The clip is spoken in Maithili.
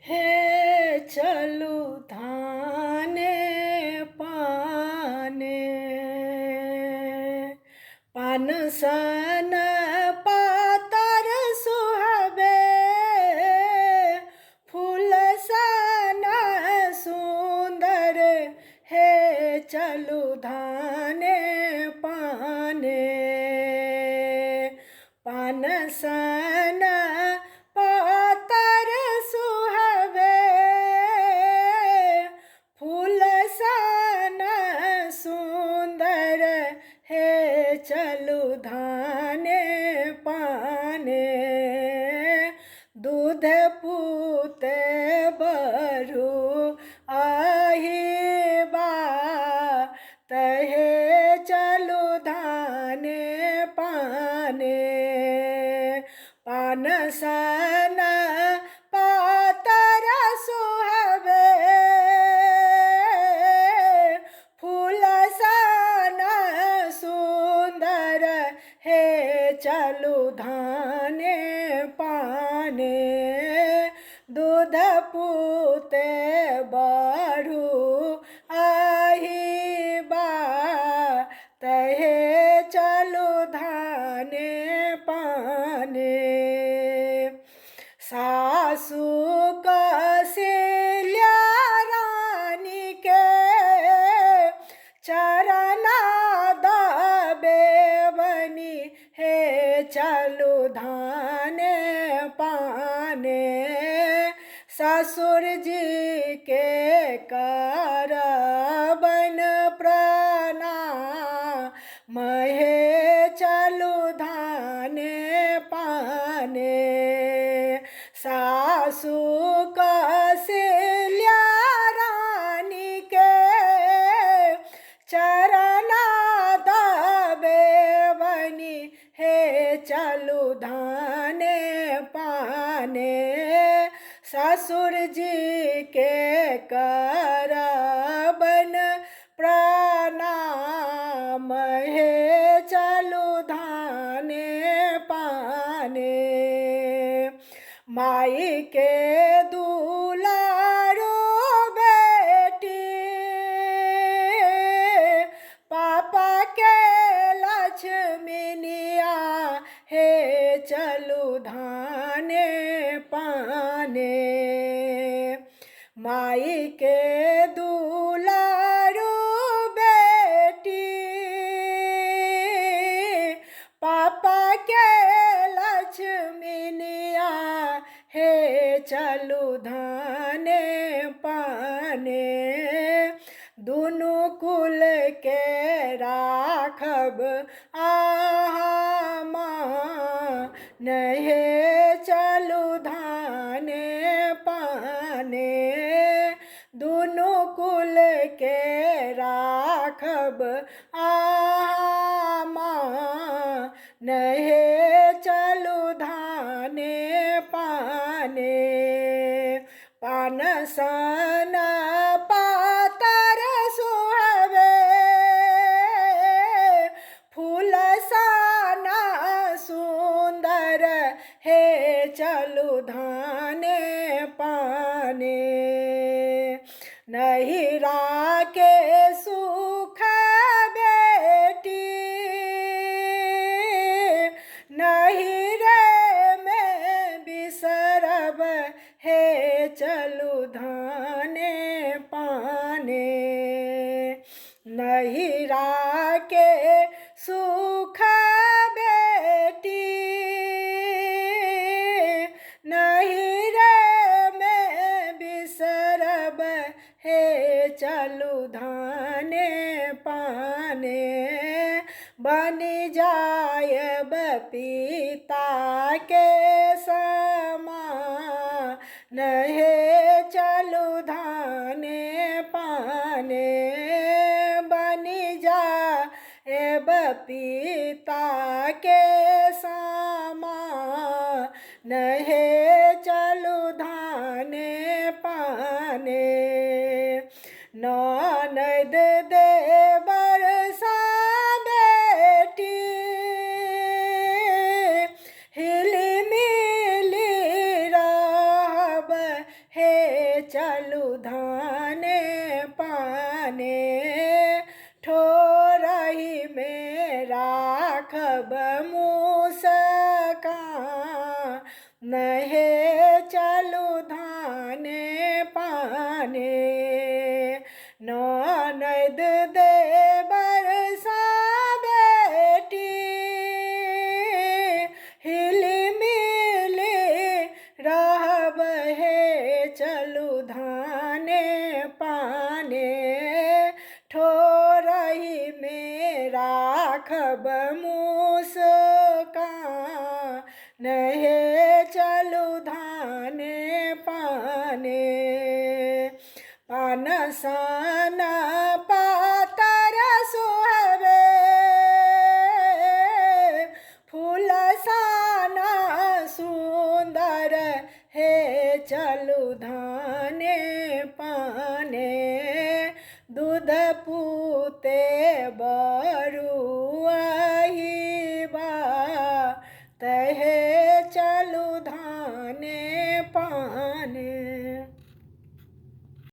हे चलू धाने पाने। पान सन पातर सुहबे, फूल सन सुंदर, हे चलू धाने पाने। पान सन पातर सुहबे, फूल सन सुंदर, हे चलू धाने पाने। दूध पूते बरु आही बा, तहे चलू धाने पाने। पान सन पातर सुहबे, फूल सन सुंदर, हे चलू धाने पाने। दूध पूते बरु आही बा, तहे चलू धाने पाने। सासू कौशल्या रानी के चरना दबे बनी, हे चलू धाने पाने। ससुर जी के करबन प्रणाम, हे चलू धाने पाने। सासू कौशल्या रानी के चरना दबे बनी, हे चलू धाने पाने। ससुर जी के करबन प्रणाम, हे चलू धाने पाने। माई के दुलारो बेटी, पापा के लक्ष्मीनिया, हे चलू धाने पाने। माई के दुलारो बेटी, पापा के लक्ष्मीनिया, हे चलू धाने पाने। दुनू कुल के राखब आहा माँ, हे चलू धाने पाने। दुनू कुल के राखब आहा माँ, हे चलू धाने पाने। पान सन पातर सुहबे, फूल सन सुंदर, हे चलू धाने पाने। नहिरा के सुख बेटी, नहिरे में बिसरब, हे चलू धाने पाने। नहिरा के सुख बेटी, नहिरे में बिसरब, हे चलू धाने पाने। बन जायब पिता के समान, हे चलू धाने पाने। बन जायब पिता के समान, हे चलू धाने पाने। ननद देवर सा बेटी, हिल मिली रहब, हे चलू धाने पाने, ठोरही में राखब मुस्कान नहे चलू धाने पाने। ननद दे बरसा बेटी, हिल मिले रहब हे चलू धाने पाने, ठोरही में राखब मुस्कान नहे चलू धाने पाने। पान सन पातर सोहबे, फूल सन सुंदर हे चलू धाने पाने, दूध पूते बरू